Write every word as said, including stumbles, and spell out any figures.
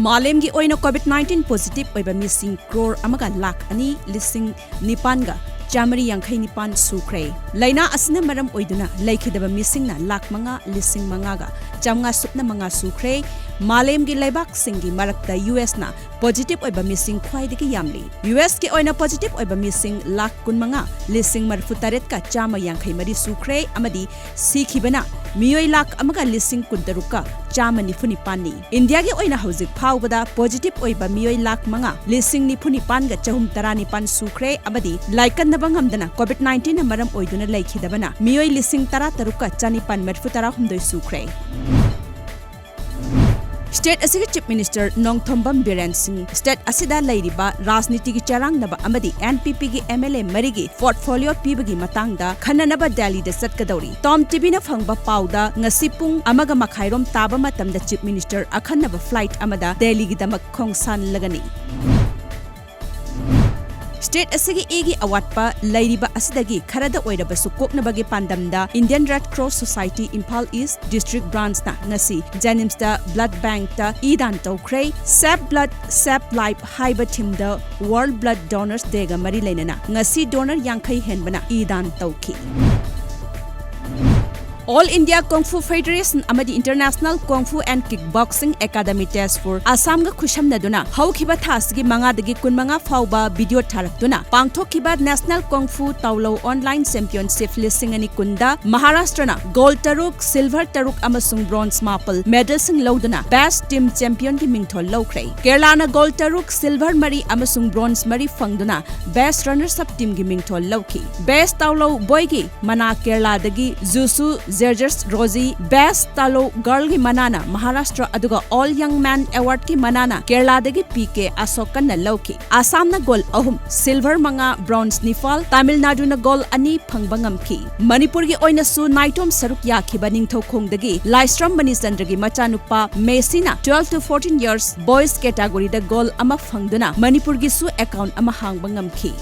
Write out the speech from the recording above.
ꯃꯥꯂꯦꯝꯒꯤ ꯑꯣꯏꯅ COVID nineteen positive ꯑꯣꯏꯕ ꯃꯤꯁꯤꯡ ꯀ꯭ꯔꯣꯔ ꯑꯃꯒ ꯂꯥꯈ ꯑꯅꯤ ꯂꯤꯁꯤꯡ ꯅꯤꯄꯥꯟꯒ ꯆꯥꯃꯔꯤ ꯌꯥꯡꯈꯩ ꯅꯤꯄꯥꯟ ꯁꯨꯈ꯭ꯔꯦ꯫ ꯂꯥꯏꯅꯥ ꯑꯁꯤꯅ ꯃꯔꯝ ꯑꯣꯏꯗꯨꯅ ꯂꯩꯈꯤꯗꯕ ꯃꯤꯁꯤꯡꯅ ꯂꯥꯈ ꯃꯉꯥ ꯂꯤꯁꯤꯡ ꯃꯉꯥꯒ ꯆꯥꯃꯉꯥ ꯁꯨꯞꯅ ꯃꯉꯥ ꯁꯨꯈ꯭ꯔꯦ꯫ ꯃꯥꯂꯦꯝꯒꯤ ꯂꯩꯕꯥꯛꯁꯤꯡꯒꯤ ꯃꯔꯛꯇ ꯌꯨ ꯑꯦꯁꯅ positive ꯑꯣꯏꯕ ꯃꯤꯁꯤꯡ ꯈ꯭ꯋꯥꯏꯗꯒꯤ ꯌꯥꯝꯂꯤ꯫ ꯌꯨ ꯑꯦꯁꯀꯤ ꯑꯣꯏꯅ positive ꯑꯣꯏꯕ ꯃꯤꯁꯤꯡ ꯂꯥꯈ ꯀꯨꯟꯃꯉꯥ ꯂꯤꯁꯤꯡ ꯃꯔꯤꯐꯨ ꯇꯔꯦꯠꯀ ꯆꯥꯝꯃ ꯌꯥꯡꯈꯩ ꯃꯔꯤ ꯁꯨꯈ꯭ꯔꯦ ꯑꯃꯗꯤ ꯁꯤꯈꯤꯕꯅ ꯃꯤꯑꯣꯏ ꯂꯥꯈ ꯑꯃꯒ ꯂꯤꯁꯤꯡ ꯀꯨꯟꯇꯔꯨꯛꯀ ꯆꯥꯝꯃ ꯅꯤꯐꯨ ꯅꯤꯄꯥꯟꯅꯤ꯫ ꯏꯟꯗꯤꯌꯥꯒꯤ ꯑꯣꯏꯅ ꯍꯧꯖꯤꯛ ꯐꯥꯎꯕꯗ positive ꯑꯣꯏꯕ ꯃꯤꯑꯣꯏ ꯂꯥꯈ ꯃꯉꯥ ꯂꯤꯁꯤꯡ ꯅꯤꯐꯨ ꯅꯤꯄꯥꯟꯒ ꯆꯍꯨꯝ ꯇꯔꯥ ꯅꯤꯄꯥꯟ ꯁꯨꯈ꯭ꯔꯦ ꯑꯃꯗꯤ ꯂꯥꯏꯀꯠꯅꯕ ꯉꯝꯗꯅ COVID nineteenꯅ ꯃꯔꯝ ꯑꯣꯏꯗꯨꯅ ꯂꯩꯈꯤꯗꯕꯅ ꯃꯤꯑꯣꯏ ꯂꯤꯁꯤꯡ ꯇꯔꯥ ꯇꯔꯨꯛꯀ ꯆꯥꯅꯤꯄꯥꯟ ꯃꯔꯤꯐꯨ ꯇꯔꯥꯍꯨꯝꯗꯣꯏ ꯁꯨꯈ꯭ꯔꯦ꯫ State ꯑꯁꯤꯒꯤ Chief Minister ꯅꯣꯡꯊꯣꯝꯕꯝ ꯕꯤꯔꯦꯟ ꯁꯤꯡ state ꯑꯁꯤꯗ ꯂꯩꯔꯤꯕ ꯔꯥꯖꯅꯤꯇꯤꯒꯤ ꯆꯔꯥꯡꯅꯕ ꯑꯃꯗꯤ N P Pꯒꯤ M L A ꯃꯔꯤꯒꯤ portfolio ꯄꯤꯕꯒꯤ ꯃꯇꯥꯡꯗ ꯈꯟꯅꯅꯕ ꯗꯦꯜꯂꯤꯗ ꯆꯠꯀꯗꯧꯔꯤ꯫ Tom TVꯅ ꯐꯪꯕ ꯄꯥꯎꯗ ꯉꯁꯤ ꯄꯨꯡ ꯑꯃꯒ ꯃꯈꯥꯏꯔꯣꯝ ꯇꯥꯕ ꯃꯇꯝꯗ Chief Minister ꯑꯈꯟꯅꯕ flight ꯑꯃꯗ ꯗꯦꯜꯂꯤꯒꯤꯗꯃꯛ ꯈꯣꯡꯁꯥꯟꯂꯒꯅꯤ꯫ State ꯑꯁꯤꯒꯤ ꯏꯒꯤ ꯑꯋꯥꯠꯄ ꯂꯩꯔꯤꯕ ꯑꯁꯤꯗꯒꯤ ꯈꯔꯗ ꯑꯣꯏꯔꯕꯁꯨ ꯀꯣꯛꯅꯕꯒꯤ ꯄꯥꯟꯗꯝꯗ Indian Red Cross Society Imphal East District Branchꯅ ꯉꯁꯤ JNIMSꯇ blood bankꯇ ꯏ ꯗꯥꯟ ꯇꯧꯈ꯭ꯔꯦ꯫ Save Blood, Save Life ꯍꯥꯏꯕ themeꯗ World Blood Donors Dayꯒ ꯃꯔꯤ ꯂꯩꯅꯅ ꯉꯁꯤ donor ꯌꯥꯡꯈꯩ ꯍꯦꯟꯕꯅ ꯏ ꯗꯥꯟ ꯇꯧꯈꯤ꯫ All India Kung Fu Federation ꯑꯃꯗꯤ International Kung Fu and Kickboxing Academy Tezpur, ꯑꯁꯥꯝꯒ ꯈꯨꯠꯁꯝꯅꯗꯨꯅ ꯍꯧꯈꯤꯕ ꯊꯥ ꯑꯁꯤꯒꯤ ꯃꯉꯥꯗꯒꯤ ꯀꯨꯟꯃꯉꯥ ꯐꯥꯎꯕ video ꯊꯥꯔꯛꯇꯨꯅ ꯄꯥꯡꯊꯣꯛꯈꯤꯕ National Kung Fu Taolou Online Championship ꯂꯤꯁꯤꯡ ꯑꯅꯤ ꯀꯨꯟꯗ ꯃꯍꯥꯔꯥꯁꯇ꯭ꯔꯅ gold ꯇꯔꯨꯛ, silver ꯇꯔꯨꯛ ꯑꯃꯁꯨꯡ bronze ꯃꯥꯄꯜ medalꯁꯤꯡ ꯂꯧꯗꯨꯅ best team championꯒꯤ ꯃꯤꯡꯊꯣꯜ ꯂꯧꯈ꯭ꯔꯦ꯫ ꯀꯦꯔꯂꯥꯅ gold ꯇꯔꯨꯛ, silver ꯃꯔꯤ ꯑꯃꯁꯨꯡ bronze ꯃꯔꯤ ꯐꯪꯗꯨꯅ best runners up teamꯒꯤ ꯃꯤꯡꯊꯣꯜ ꯂꯧꯈꯤ꯫ Best Taolou Boyꯒꯤ ꯃꯅꯥ ꯀꯦꯔꯂꯥꯗꯒꯤ ꯖꯨꯁꯨ ꯖꯦꯔꯖꯁ ꯔꯣꯖꯤ, Best Taolou Girlꯒꯤ ꯃꯅꯥꯅ ꯃꯍꯥꯔꯥꯁꯇ꯭ꯔ, ꯑꯗꯨꯒ All Young Man Awardꯀꯤ ꯃꯅꯥꯅ ꯀꯦꯔꯂꯥꯗꯒꯤ P K ꯑꯁꯣꯀꯟꯅ ꯂꯧꯈꯤ꯫ ꯑꯁꯥꯝꯅ gold ꯑꯍꯨꯝ, silver ꯃꯉꯥ, bronze ꯅꯤꯄꯥꯜ, ꯇꯥꯃꯤꯜ ꯅꯥꯗꯨꯅ gold ꯑꯅꯤ ꯐꯪꯕ ꯉꯝꯈꯤ꯫ ꯃꯅꯤꯄꯨꯔꯒꯤ ꯑꯣꯏꯅꯁꯨ ꯅꯥꯏꯇꯣꯝ ꯁꯔꯨꯛ ꯌꯥꯈꯤꯕ ꯅꯤꯡꯊꯧꯈꯣꯡꯗꯒꯤ ꯂꯥꯏꯁ꯭ꯔꯝ ꯃꯅꯤꯆꯟꯗ꯭ꯔꯒꯤ ꯃꯆꯥꯅꯨꯄꯥ ꯃꯦꯁꯤꯅ twelve to fourteen years boys categoryꯗ gold ꯑꯃ ꯐꯪꯗꯨꯅ ꯃꯅꯤꯄꯨꯔꯒꯤꯁꯨ account ꯑꯃ ꯍꯥꯡꯕ ꯉꯝꯈꯤ꯫